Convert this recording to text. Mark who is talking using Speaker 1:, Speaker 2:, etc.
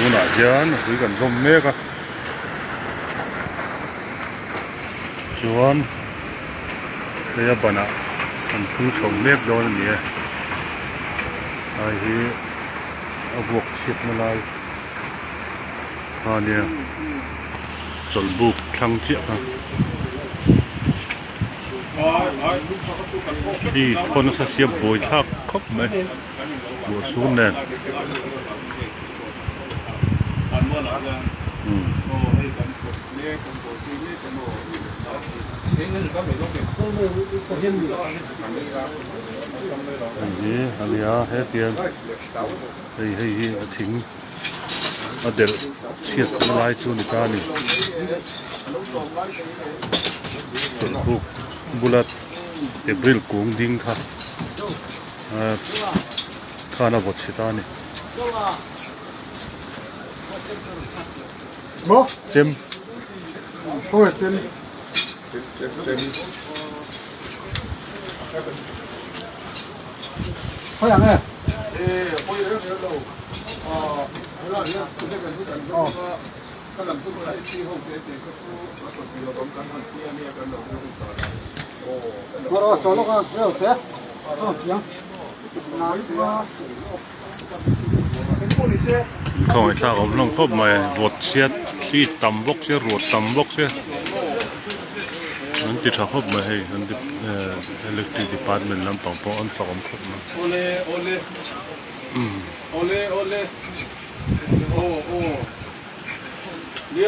Speaker 1: Tunah hian hrui kan zawm mek a chuan hei a banah an thung chho mek dawn a ni e ai hi a vuak chhiatna lai a nia chawlhbuk thlang chiah kha. Khi khaw nasa sia buai thlak khawp mai ruah sur nen hei hi a nia hetiang hei hei hi a thing a delh chhiat na lai chu a ni ta a ni chawlhbuk bula April kung ding kha ah khan a vawt chhe ta a ni. Chem. Khawngaih thlak a awm hlawm khawp mai vawt chhiat thli tam bawk sia ruah tam bawk sia an ti tha khawp mai hei an ti electric department lampang pawh an fak awm khawp mai.